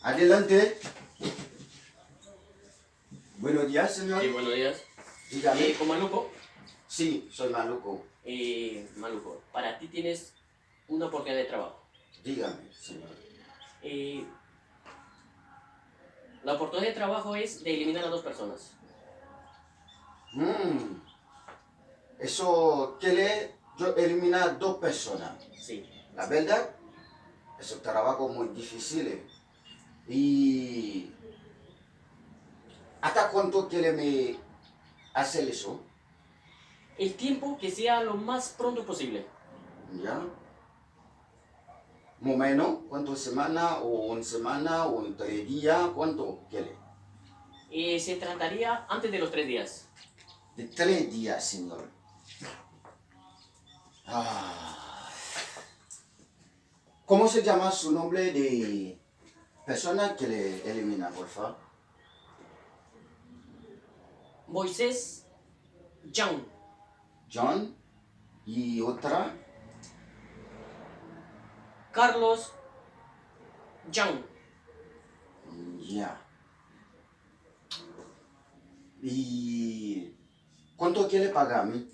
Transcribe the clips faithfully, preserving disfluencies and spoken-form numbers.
Adelante. Buenos días, señor. Sí, buenos días. Dígame. Eh, con Maluco. Sí, soy Maluco. Eh, Maluco, para ti tienes una oportunidad de trabajo. Dígame, señor. Eh, la oportunidad de trabajo es de eliminar a dos personas. Mm. Eso quiere yo eliminar dos personas. Sí. La verdad, eso trabajo muy difícil. Y ¿hasta cuánto quiere me hacer eso? El tiempo que sea lo más pronto posible. Ya. Más o menos, ¿cuánto semana o una semana o un tres días? ¿Cuánto quiere? Eh, se trataría antes de los tres días. De tres días, señor. Ah. ¿Cómo se llama su nombre de persona que le elimina, por favor? Moisés John. John y otra. Carlos John. Ya. Y ¿cuánto quiere pagarme?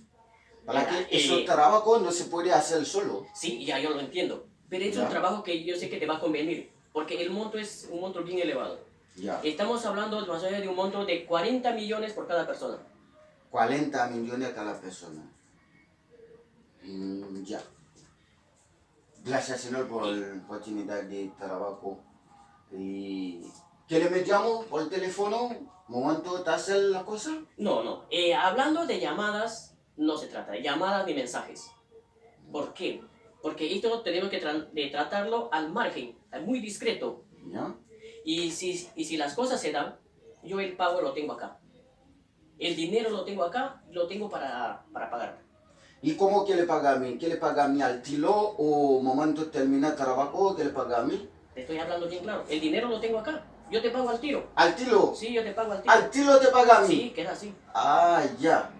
Para que ese trabajo no se puede hacer solo. Sí, ya yo lo entiendo. Pero es un trabajo que yo sé que te va a convenir, porque el monto es un monto bien elevado. Ya. Estamos hablando más o menos de un monto de cuarenta millones por cada persona. Cuarenta millones cada persona. Mm, ya. Gracias, señor, por la oportunidad de trabajo. Y ¿quiere me llamo por teléfono? ¿Momento te hacer la cosa? No, no. Eh, hablando de llamadas, no se trata de llamadas ni mensajes. ¿Por qué? Porque esto tenemos que tra- de tratarlo al margen, muy discreto. Ya. Y si, y si las cosas se dan, yo el pago lo tengo acá. El dinero lo tengo acá, lo tengo para, para pagar. ¿Y cómo quiere pagarme? ¿Quiere pagarme al tiro o momento termina trabajo? ¿Quiere pagarme? Te estoy hablando bien claro. El dinero lo tengo acá. Yo te pago al tiro. ¿Al tiro? Sí, yo te pago al tiro. ¿Al tiro te paga a mí? Sí, queda así. Ah, ya.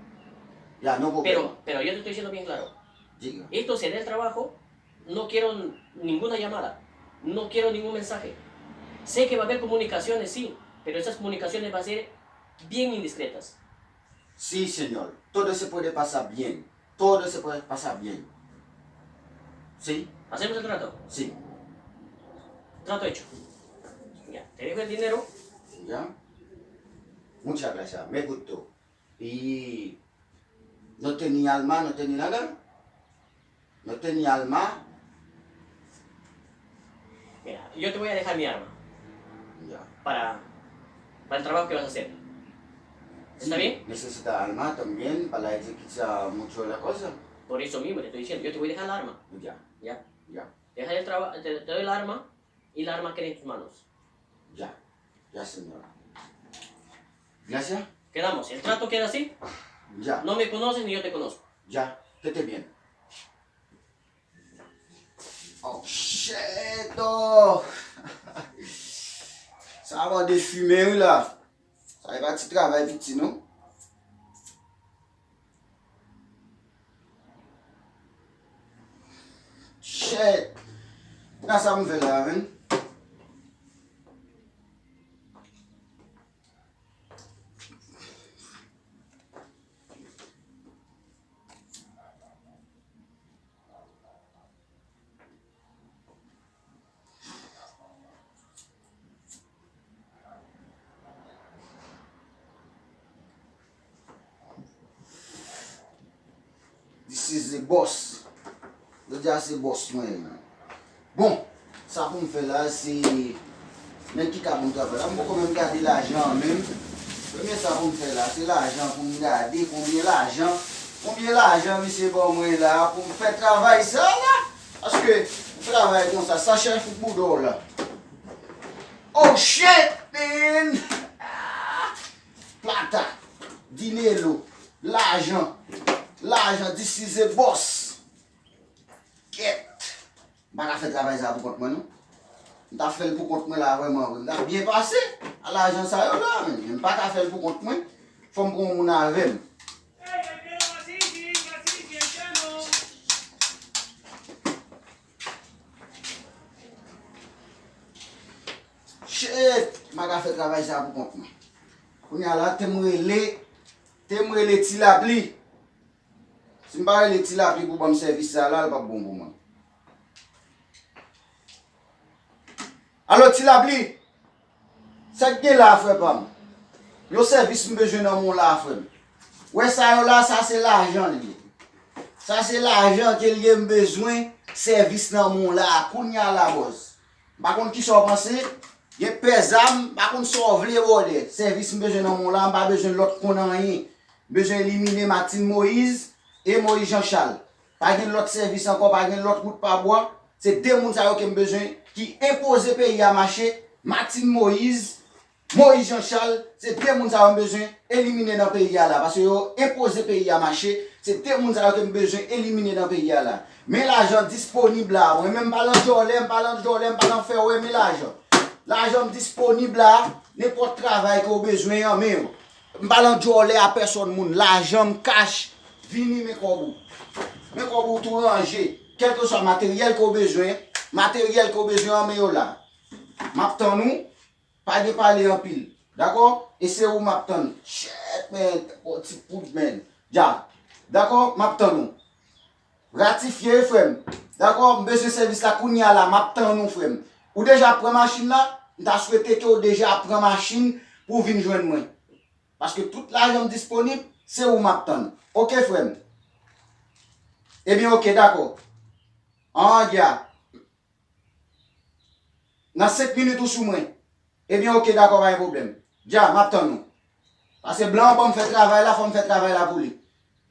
Ya, no problema. Pero, pero yo te estoy diciendo bien claro. Diga. Esto se da el trabajo, no quiero ninguna llamada, no quiero ningún mensaje. Sé que va a haber comunicaciones, sí, pero esas comunicaciones van a ser bien indiscretas. Sí, señor. Todo se puede pasar bien. Todo se puede pasar bien. Sí. ¿Hacemos el trato? Sí. Trato hecho. Ya, te dejo el dinero. Ya. Muchas gracias. Me gustó. Y no tenía alma, no tenía nada. No tenía alma. Mira, yo te voy a dejar mi arma. Ya. Para, para el trabajo que vas a hacer. ¿Está bien? Necesita alma también para ejecutar mucho la cosa. Por eso mismo te estoy diciendo, yo te voy a dejar el arma. Ya. Ya. Ya. Deja el trabajo, te, te doy el arma y el arma queda en tus manos. Ya. Ya, señora. Gracias. Quedamos. El trato queda así. Ya. No me conoces ni yo te conozco. Ya. Que esté bien. Oh, shit, oh. Sa mande fimen, wi, la. Sa e pa ti travay piti, non. Shit. Nan sa m fè la, menn. This is the boss. Jodi a se boss mwen ye, man. Bon, sa pou m fè la, se nèg ki ka ban m travay la. M poko menm gade lajan an menm. Premye sa pou m fè la, se lajan pou m gade konbyen lajan, konbyen lajan misye ban mwen la pou m fè travay sa la. Paske travay konsa, sa chèf ou bouda w la. Oh shit, man! Plata, dinero, lajan, lajan, this is a boss. Kèt. M pa ka fè travay sa pou kont mwen, non. M ta fè l pou kont mwen la, vrèman vre. M ta byen pase a lajan sa yo la, men m pa ka fè l pou kont mwen. Fò m pran yon moun avè m. Shit. M pa ka fè travay sa pou kont mwen. Kounye a la, te m rele, te m rele Ti Lapli. Si m pa rele Ti Lapli pou ban m sèvis sa la, l p ap bon pou mwen. Alo, Ti Lapli, sa k gen la, frè pa m? Yon sèvis m bezwen nan men w la, frè m. Wè sa yo la, sa se lajan l ye. Sa se lajan ke l ye, m bezwen sèvis nan men w la, kounye a la, bòs. M pa konn kisa w panse. Gen pè zam, m pa konn sa w vle, brother. Sèvis m bezwen nan men w la, m pa bezwen lòt konn anyen. M bezwen elimine Martine Moïse e Moïse Jean Charles. Pa gen lòt sèvis ankò, pa gen lòt wout pa bwa. Se de moun sa yo ke m bezwen ki enpoze peyi a mache. Martine Moïse, Moïse Jean Charles, se de moun sa yo m bezwen elimine nan peyi a la. Paske yo enpoze peyi a mache. Se de moun sa yo ke m bezwen elimine nan peyi a la. Men lajan disponib la. Mwen menm m pa nan djòlè, m pa nan djòlè, m pa nan fè wè, men lajan. Lajan m disponib la. Nenpòt travay ke w bezwen an men yo. M pa nan djòlè a pèsòn moun. Lajan m kach. Vini men kòb ou. Men kòb ou tou ranje. Kèlkeswa materyèl ke w bezwen, materyèl ke w bezwen an men yo la. M ap tann ou. Pa gen pale anpil. Dakò? E se ou m ap tann. Shit, man. Bon, ti poud, man. Dja. Dakò? M ap tann ou. Ratifye, wi, frè m. Dakò? M bezwen sèvis la kounye a la. M ap tann ou, frè m. Ou deja pran machin la? M ta swete ke w deja pran machin pou w vin jwenn mwen. Paske tout lajan m disponib, se ou m ap tann. Oke, frè m? Ebyen, oke, dakò. An, dja. Nan senk minit ou sou mwen. Ebyen, oke, dakò, pa gen pwoblèm. Dja, m ap tann ou. Paske blan an ban m fè travay la, fò m fè travay la pou li.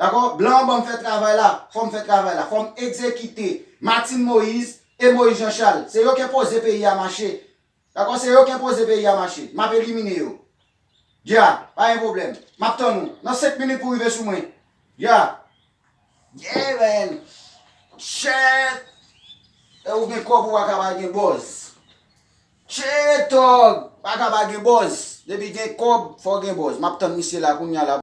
Dakò? Blan an ban m fè travay la, fò m fè travay la. Fò m egzekite Martine Moïse e Moïse Jean Charles. Se yo ki enpoze peyi a mache. Dakò? Se yo ki enpoze peyi a mache. M ap elimine yo. Dja, pa gen pwoblèm. M ap tann ou. Nan senk minit pou rive sou mwen. Dja. Yeah, man. Shit. E ou gen kòb ou pa ka pa gen buzz. Shit, dog. Pa ka pa gen buzz. Depi gen kòb, fò gen buzz. M ap tann misye la kounye a la.